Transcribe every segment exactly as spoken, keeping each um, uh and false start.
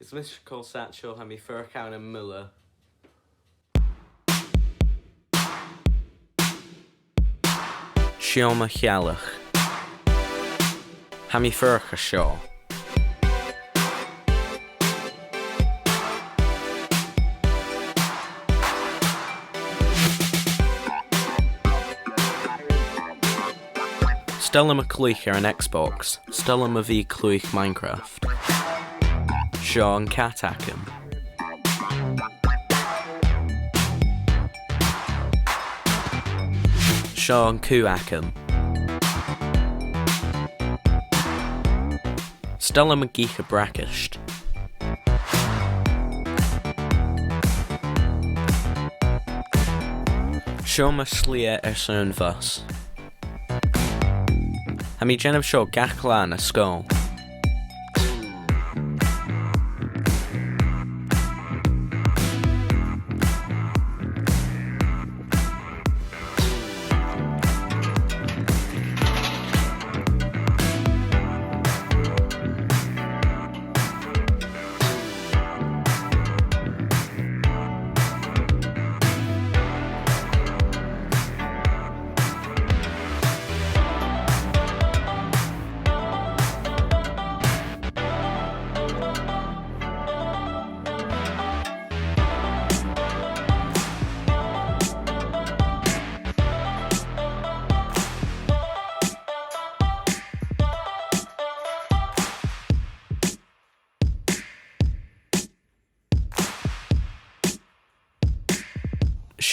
Is mise Col Satchel, tha mi a' fuireach ann am Muile. Seo mo shealladh. Tha mi a' fuireach an seo. 'S toil leam a' cluich air an Xbox. 'S toil leam a bhith a' cluich Minecraft. Seo an cat agam. Seo an cù agam. Is toil leam ag ithe bracaist. Seo mo shlighe airson bhus. Tha mi a' dèanamh seo gach latha na sgoil.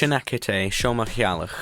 Sin agad e, seo mo shealladh.